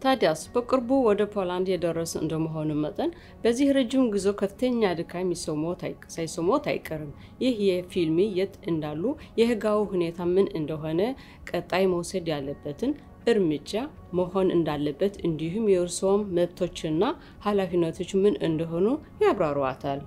ታዲያስ በቅርቡ ወደ ፖላንድ የደረሱ እንደመሆኑ መጠን በዚህ ረጅም ጉዞ ከፍተኛ ድካም ሳይሰማዎት አይቀርም። ይህ የፊልም የት እንዳሉ፣ የህጋዊ ሁኔታ ምን እንደሆነ፣ ቀጣይ መውሰድ ያለበትን እርምጃ መሆን እንዳለበት እንዲሁም የእርስዎም መብቶችና ኃላፊነቶች ምን እንደሆኑ ያብራሩዋታል።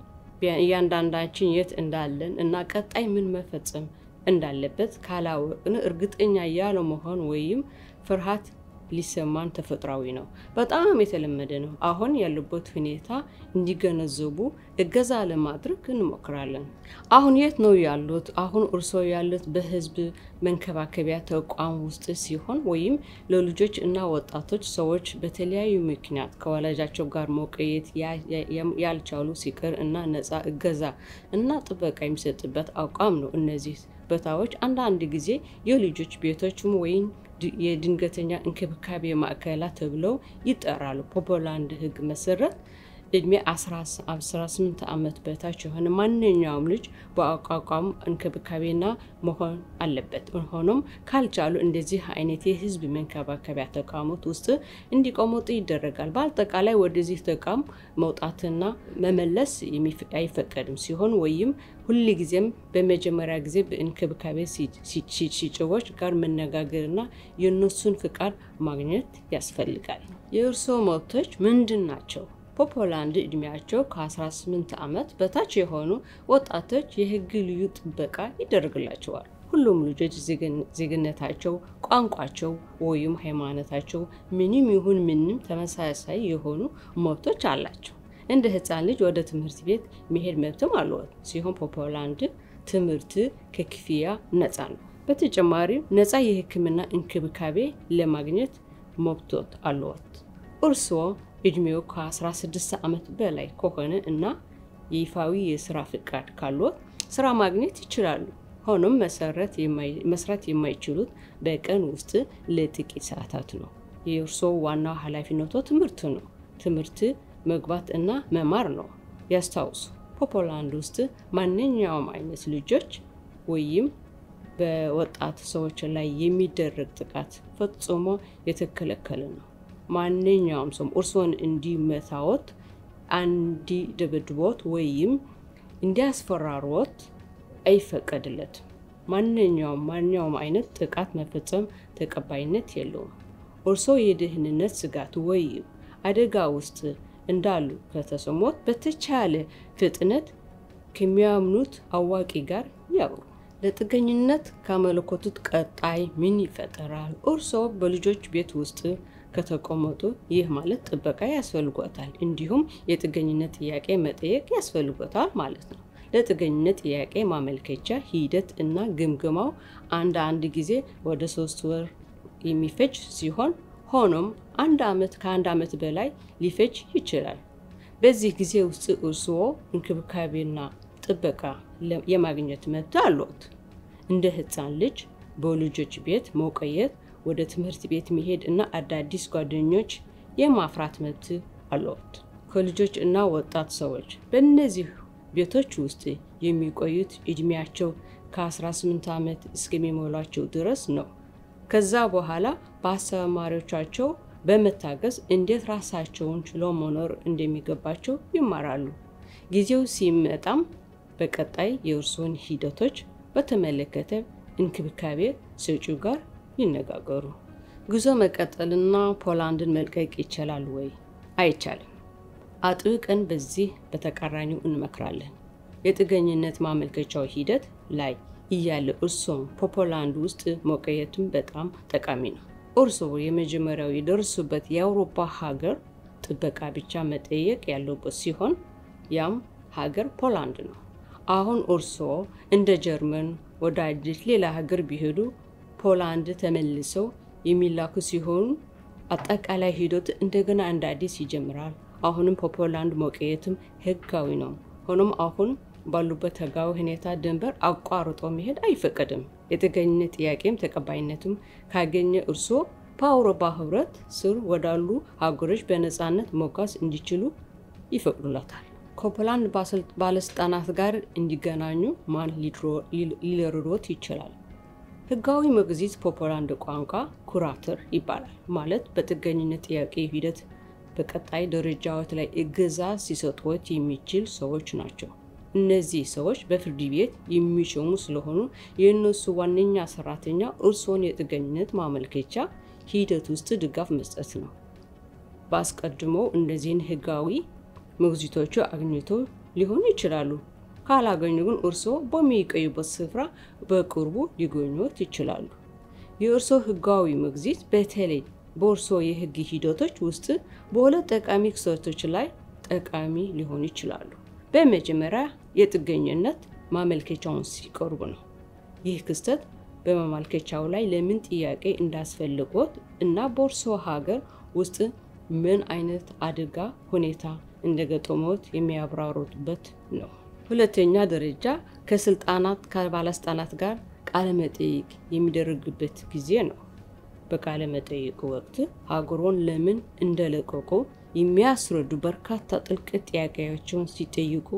እያንዳንዳችን የት እንዳለን እና ቀጣይ ምን መፈጸም እንዳለበት ካላወቅን እርግጠኛ ያለመሆን ወይም ፍርሃት ሊሰማን ተፈጥሯዊ ነው። በጣም የተለመደ ነው። አሁን ያሉበት ሁኔታ እንዲገነዘቡ እገዛ ለማድረግ እንሞክራለን። አሁን የት ነው ያሉት? አሁን እርስዎ ያሉት በህዝብ መንከባከቢያ ተቋም ውስጥ ሲሆን ወይም ለልጆች እና ወጣቶች ሰዎች በተለያዩ ምክንያት ከወላጃቸው ጋር መቆየት ያልቻሉ ሲቀር እና ነፃ እገዛ እና ጥበቃ የሚሰጥበት አቋም ነው። እነዚህ ቦታዎች አንዳንድ ጊዜ የልጆች ቤቶችም ወይም የድንገተኛ እንክብካቤ ማዕከላት ተብለው ይጠራሉ። በፖላንድ ህግ መሰረት እድሜ 18 ዓመት በታች የሆነ ማንኛውም ልጅ በአቋቋም እንክብካቤና መሆን አለበት። ሆኖም ካልቻሉ እንደዚህ አይነት የህዝብ መንከባከቢያ ተቋማት ውስጥ እንዲቀመጡ ይደረጋል። በአጠቃላይ ወደዚህ ተቋም መውጣትና መመለስ አይፈቀድም ሲሆን ወይም ሁልጊዜም በመጀመሪያ ጊዜ በእንክብካቤ ሰጪዎች ጋር መነጋገርና የእነሱን ፍቃድ ማግኘት ያስፈልጋል። የእርስዎ መብቶች ምንድን ናቸው? በፖላንድ እድሜያቸው ከ18 ዓመት በታች የሆኑ ወጣቶች የህግ ልዩ ጥበቃ ይደረግላቸዋል። ሁሉም ልጆች ዜግነታቸው፣ ቋንቋቸው ወይም ሃይማኖታቸው ምንም ይሁን ምንም ተመሳሳይ የሆኑ መብቶች አላቸው። እንደ ህፃን ልጅ ወደ ትምህርት ቤት መሄድ መብትም አለዎት ሲሆን በፖላንድ ትምህርት ከክፍያ ነፃ ነው። በተጨማሪም ነፃ የህክምና እንክብካቤ ለማግኘት መብቶት አለዎት። እርስዎ እድሜው ከ16 ዓመት በላይ ከሆነ እና የይፋዊ የስራ ፍቃድ ካለዎት ስራ ማግኘት ይችላሉ። ሆኖም መስራት የማይችሉት በቀን ውስጥ ለጥቂት ሰዓታት ነው። የእርስዎ ዋናው ኃላፊነቶ ትምህርት ነው። ትምህርት መግባት እና መማር ነው። ያስታውሱ፣ በፖላንድ ውስጥ ማንኛውም አይነት ልጆች ወይም በወጣት ሰዎች ላይ የሚደረግ ጥቃት ፈጽሞ የተከለከለ ነው። ማንኛውም ሰው እርስዎን እንዲመታዎት፣ እንዲደበድቦት ወይም እንዲያስፈራሩዎት አይፈቀድለትም። ማንኛውም አይነት ጥቃት መፈጸም ተቀባይነት የለውም። እርስዎ የደህንነት ስጋት ወይም አደጋ ውስጥ እንዳሉ ከተሰማዎት በተቻለ ፍጥነት ከሚያምኑት አዋቂ ጋር ያውሩ። ለጥገኝነት ካመለከቱት ቀጣይ ምን ይፈጠራል? እርስዎ በልጆች ቤት ውስጥ ከተቀመጡ ይህ ማለት ጥበቃ ያስፈልጎታል፣ እንዲሁም የጥገኝነት ጥያቄ መጠየቅ ያስፈልጎታል ማለት ነው። ለጥገኝነት ጥያቄ ማመልከቻ ሂደት እና ግምገማው አንዳንድ ጊዜ ወደ 3 ወር የሚፈጅ ሲሆን ሆኖም አንድ ዓመት ከአንድ ዓመት በላይ ሊፈጅ ይችላል። በዚህ ጊዜ ውስጥ እርስዎ እንክብካቤና ጥበቃ የማግኘት መብት አለዎት። እንደ ህፃን ልጅ በልጆች ቤት መቆየት፣ ወደ ትምህርት ቤት መሄድ እና አዳዲስ ጓደኞች የማፍራት መብት አለዎት። ከልጆች እና ወጣት ሰዎች በእነዚህ ቤቶች ውስጥ የሚቆዩት እድሜያቸው ከ18 ዓመት እስከሚሞላቸው ድረስ ነው። ከዛ በኋላ በአስተማሪዎቻቸው በመታገዝ እንዴት ራሳቸውን ችለው መኖር እንደሚገባቸው ይማራሉ። ጊዜው ሲመጣም በቀጣይ የእርስዎን ሂደቶች በተመለከተ እንክብካቤ ሰጪው ጋር ይነጋገሩ። ጉዞ መቀጠልና ፖላንድን መልቀቅ ይቻላል ወይ? አይቻልም። አጥብቀን በዚህ በተቃራኒው እንመክራለን። የጥገኝነት ማመልከቻው ሂደት ላይ እያለ እርስዎም በፖላንድ ውስጥ መቆየትም በጣም ጠቃሚ ነው። እርስዎ የመጀመሪያው የደረሱበት የአውሮፓ ሀገር ጥበቃ ብቻ መጠየቅ ያለበት ሲሆን ያም ሀገር ፖላንድ ነው። አሁን እርስዎ እንደ ጀርመን ወደ አዲስ ሌላ ሀገር ቢሄዱ ፖላንድ ተመልሰው የሚላኩ ሲሆኑ አጠቃላይ ሂደቱ እንደገና እንደ አዲስ ይጀምራል። አሁንም በፖላንድ መቆየትም ህጋዊ ነው። ሆኖም አሁን ባሉበት ህጋዊ ሁኔታ ድንበር አቋርጦ መሄድ አይፈቀድም። የጥገኝነት ጥያቄም ተቀባይነትም ካገኘ እርስዎ በአውሮፓ ህብረት ስር ወዳሉ ሀገሮች በነፃነት መጓዝ እንዲችሉ ይፈቅዱለታል። ከፖላንድ ባለስልጣናት ጋር እንዲገናኙ ማን ሊረድዎት ይችላል? ህጋዊ ሞግዚት በፖላንድ ቋንቋ ኩራተር ይባላል። ማለት በጥገኝነት ጥያቄ ሂደት በቀጣይ ደረጃዎች ላይ እገዛ ሲሰጥዎት የሚችል ሰዎች ናቸው። እነዚህ ሰዎች በፍርድ ቤት የሚሾሙ ስለሆኑ የእነሱ ዋነኛ ሰራተኛ እርስዎን የጥገኝነት ማመልከቻ ሂደት ውስጥ ድጋፍ መስጠት ነው። በአስቀድሞ እነዚህን ህጋዊ ሞግዚቶቹ አግኝቶ ሊሆኑ ይችላሉ። ካላገኙ ግን እርስዎ በሚቆዩበት ስፍራ በቅርቡ ሊገኙት ይችላሉ። የእርስዎ ህጋዊ ሞግዚት በተለይ በእርስዎ የህግ ሂደቶች ውስጥ በሁለት ጠቃሚ ክስተቶች ላይ ጠቃሚ ሊሆኑ ይችላሉ። በመጀመሪያ የጥገኝነት ማመልከቻውን ሲቀርቡ ነው። ይህ ክስተት በማመልከቻው ላይ ለምን ጥያቄ እንዳስፈልጎት እና በእርስዎ ሀገር ውስጥ ምን አይነት አደጋ ሁኔታ እንደገጠመዎት የሚያብራሩበት ነው። ሁለተኛ ደረጃ ከስልጣናት ከባለስልጣናት ጋር ቃለ መጠይቅ የሚደረግበት ጊዜ ነው። በቃለ መጠይቁ ወቅት ሀገሮን ለምን እንደለቀቁ የሚያስረዱ በርካታ ጥልቅ ጥያቄዎችን ሲጠይቁ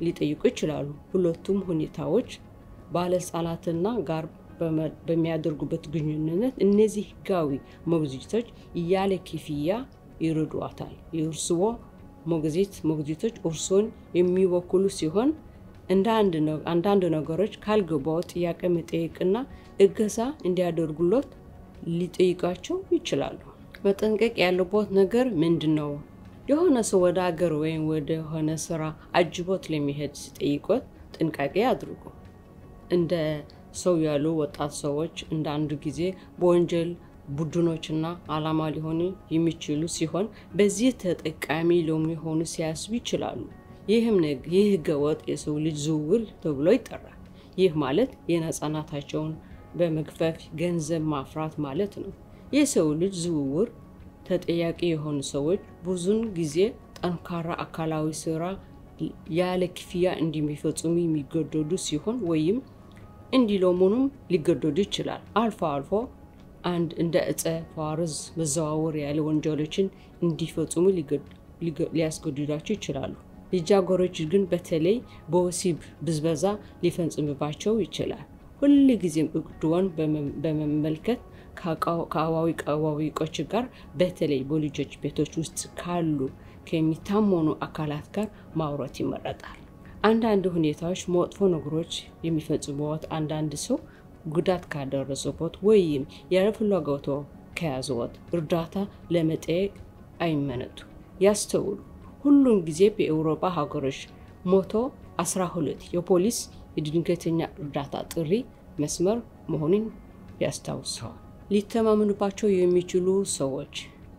ሊጠይቁ ይችላሉ። ሁለቱም ሁኔታዎች ባለስልጣናትና ጋር በሚያደርጉበት ግንኙነት እነዚህ ህጋዊ ሞግዚቶች ያለ ክፍያ ይረዷታል። የእርስዎ ሞግዚቶች እርስዎን የሚወክሉ ሲሆን አንዳንድ ነገሮች ካልገባዎ ጥያቄ መጠየቅና እገዛ እንዲያደርጉሎት ሊጠይቋቸው ይችላሉ። መጠንቀቅ ያለቦት ነገር ምንድን ነው? የሆነ ሰው ወደ ሀገር ወይም ወደ ሆነ ስራ አጅቦት ለሚሄድ ሲጠይቆት ጥንቃቄ አድርጉ። እንደ ሰው ያሉ ወጣት ሰዎች እንደ አንዱ ጊዜ በወንጀል ቡድኖችና ዓላማ ሊሆኑ የሚችሉ ሲሆን በዚህ ተጠቃሚ ለሚሆኑ ሲያስቡ ይችላሉ። ይህም ይህ ህገወጥ የሰው ልጅ ዝውውር ተብሎ ይጠራል። ይህ ማለት የነፃነታቸውን በመግፈፍ ገንዘብ ማፍራት ማለት ነው። የሰው ልጅ ዝውውር ተጠያቂ የሆኑ ሰዎች ብዙውን ጊዜ ጠንካራ አካላዊ ስራ ያለ ክፍያ እንደሚፈጽሙ የሚገደዱ ሲሆን ወይም እንዲለምኑም ሊገደዱ ይችላል። አልፎ አልፎ አንድ እንደ እፀ ፋርስ መዘዋወር ያለ ወንጀሎችን እንዲፈጽሙ ሊያስገድዷቸው ይችላሉ። ልጃገረዶች ግን በተለይ በወሲብ ብዝበዛ ሊፈጽምባቸው ይችላል። ሁልጊዜም እቅድዎን በመመልከት ከአዋቂዎች ጋር በተለይ በልጆች ቤቶች ውስጥ ካሉ ከሚታመኑ አካላት ጋር ማውራት ይመረጣል። አንዳንድ ሁኔታዎች መጥፎ ነገሮች የሚፈጽሙት አንዳንድ ሰው ጉዳት ካደረሰቦት ወይም ያለ ፍላጎቶ ከያዘዎት እርዳታ ለመጠየቅ አይመነቱ። ያስተውሉ። ሁሉም ጊዜ በአውሮፓ ሀገሮች 112 የፖሊስ የድንገተኛ እርዳታ ጥሪ መስመር መሆኑን ያስታውሱ። ሊተማመኑባቸው የሚችሉ ሰዎች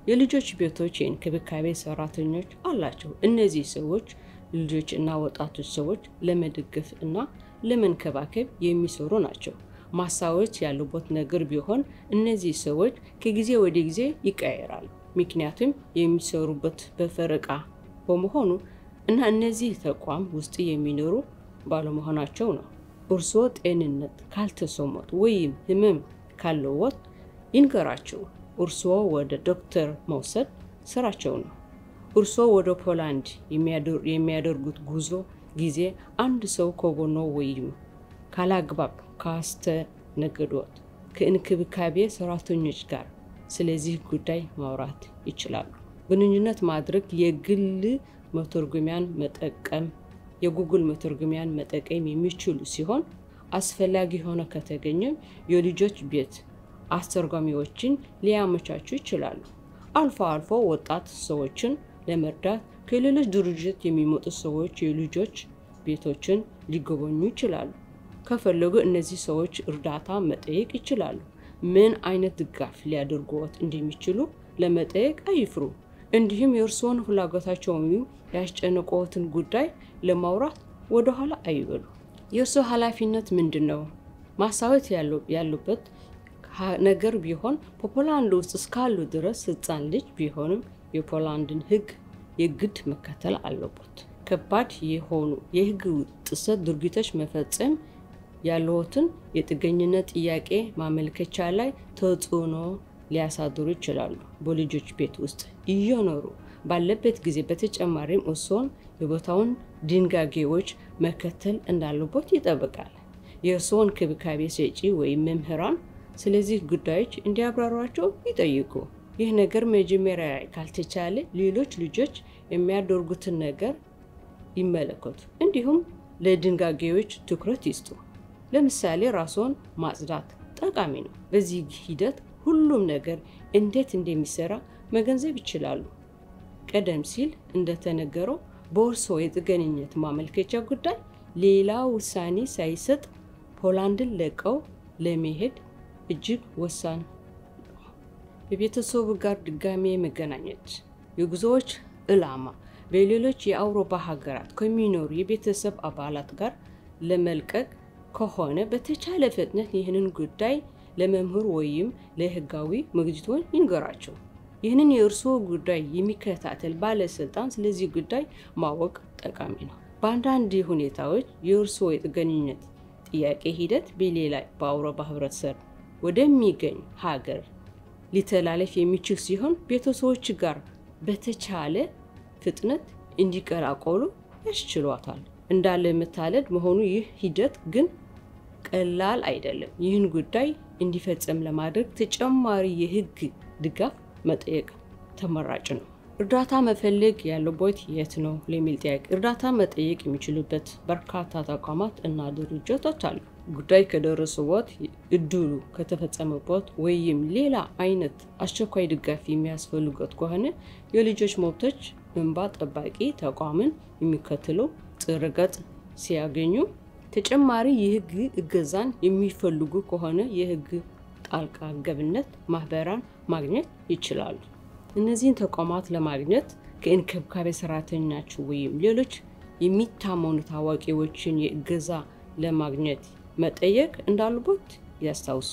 የልጆች ቤቶች የእንክብካቤ ሰራተኞች አላቸው። እነዚህ ሰዎች ልጆች እና ወጣቶች ሰዎች ለመደገፍ እና ለመንከባከብ የሚሰሩ ናቸው። ማስታወስ ያለቦት ነገር ቢሆን እነዚህ ሰዎች ከጊዜ ወደ ጊዜ ይቀየራሉ። ምክንያቱም የሚሰሩበት በፈረቃ በመሆኑ እና እነዚህ ተቋም ውስጥ የሚኖሩ ባለመሆናቸው ነው። እርስዎ ጤንነት ካልተሰሞት ወይም ህመም ካለዎት ይንገራቸው። እርስዎ ወደ ዶክተር መውሰድ ስራቸው ነው። እርስዎ ወደ ፖላንድ የሚያደርጉት ጉዞ ጊዜ አንድ ሰው ከጎኖ ወይም ካላግባብ ካስተነገዶት ከእንክብካቤ ሰራተኞች ጋር ስለዚህ ጉዳይ ማውራት ይችላሉ። ግንኙነት ማድረግ የግል መተርጎሚያን መጠቀም የጉግል መተርጎሚያን መጠቀም የሚችሉ ሲሆን አስፈላጊ ሆኖ ከተገኘም የልጆች ቤት አስተርጓሚዎችን ሊያመቻቹ ይችላሉ። አልፎ አልፎ ወጣት ሰዎችን ለመርዳት ከሌሎች ድርጅት የሚመጡ ሰዎች የልጆች ቤቶችን ሊጎበኙ ይችላሉ። ከፈለጉ እነዚህ ሰዎች እርዳታ መጠየቅ ይችላሉ። ምን አይነት ድጋፍ ሊያደርጉዎት እንደሚችሉ ለመጠየቅ አይፍሩ። እንዲሁም የእርስዎን ፍላጎታቸውን ወይም ያስጨነቅዎትን ጉዳይ ለማውራት ወደኋላ አይበሉ። የእርስዎ ኃላፊነት ምንድን ነው? ማስታወስ ያለበት ነገር ቢሆን በፖላንድ ውስጥ እስካሉ ድረስ ሕፃን ልጅ ቢሆንም የፖላንድን ሕግ የግድ መከተል አለቦት። ከባድ የሆኑ የሕግ ጥሰት ድርጊቶች መፈጸም ያለዎትን የጥገኝነት ጥያቄ ማመልከቻ ላይ ተጽዕኖ ሊያሳድሩ ይችላሉ። በልጆች ቤት ውስጥ እየኖሩ ባለበት ጊዜ በተጨማሪም እርስዎን የቦታውን ድንጋጌዎች መከተል እንዳለቦት ይጠበቃል። የእርስዎ እንክብካቤ ሰጪ ወይም መምህራን ስለዚህ ጉዳዮች እንዲያብራሯቸው ይጠይቁ። ይህ ነገር መጀመሪያ ላይ ካልተቻለ ሌሎች ልጆች የሚያደርጉትን ነገር ይመለከቱ። እንዲሁም ለድንጋጌዎች ትኩረት ይስጡ። ለምሳሌ ራስዎን ማጽዳት ጠቃሚ ነው። በዚህ ሂደት ሁሉም ነገር እንዴት እንደሚሰራ መገንዘብ ይችላሉ። ቀደም ሲል እንደተነገረው በእርስዎ የጥገኝነት ማመልከቻ ጉዳይ ሌላ ውሳኔ ሳይሰጥ ፖላንድን ለቀው ለመሄድ እጅግ ወሳኝ ነው። ከቤተሰቡ ጋር ድጋሜ መገናኘት የጉዞዎች ዓላማ በሌሎች የአውሮፓ ሀገራት ከሚኖሩ የቤተሰብ አባላት ጋር ለመልቀቅ ከሆነ በተቻለ ፍጥነት ይህንን ጉዳይ ለመምህር ወይም ለህጋዊ ሞግዚትዎ ይንገሯቸው። ይህንን የእርስዎ ጉዳይ የሚከታተል ባለስልጣን ስለዚህ ጉዳይ ማወቅ ጠቃሚ ነው። በአንዳንድ ሁኔታዎች የእርስዎ የጥገኝነት ጥያቄ ሂደት በሌላ በአውሮፓ ህብረት ስር ወደሚገኝ ሀገር ሊተላለፍ የሚችል ሲሆን ቤተሰቦች ጋር በተቻለ ፍጥነት እንዲቀላቀሉ ያስችሏታል። እንዳለመታደል መሆኑ ይህ ሂደት ግን ቀላል አይደለም። ይህን ጉዳይ እንዲፈጸም ለማድረግ ተጨማሪ የህግ ድጋፍ መጠየቅ ተመራጭ ነው። እርዳታ መፈለግ ያለቦት የት ነው ለሚል ጥያቄ እርዳታ መጠየቅ የሚችሉበት በርካታ ተቋማት እና ድርጅቶች አሉ። ጉዳይ ከደረሰቦት፣ እድሉ ከተፈጸመቦት ወይም ሌላ አይነት አስቸኳይ ድጋፍ የሚያስፈልጎት ከሆነ የልጆች መብቶች እንባ ጠባቂ ተቋምን የሚከተለው ድረ-ገጽ ሲያገኙ፣ ተጨማሪ የህግ እገዛን የሚፈልጉ ከሆነ የህግ ጣልቃ ገብነት ማህበራን ማግኘት ይችላሉ። እነዚህን ተቋማት ለማግኘት ከእንክብካቤ ሰራተኞች ወይም ሌሎች የሚታመኑ ታዋቂዎችን የእገዛ ለማግኘት መጠየቅ እንዳለቦት ያስታውሱ።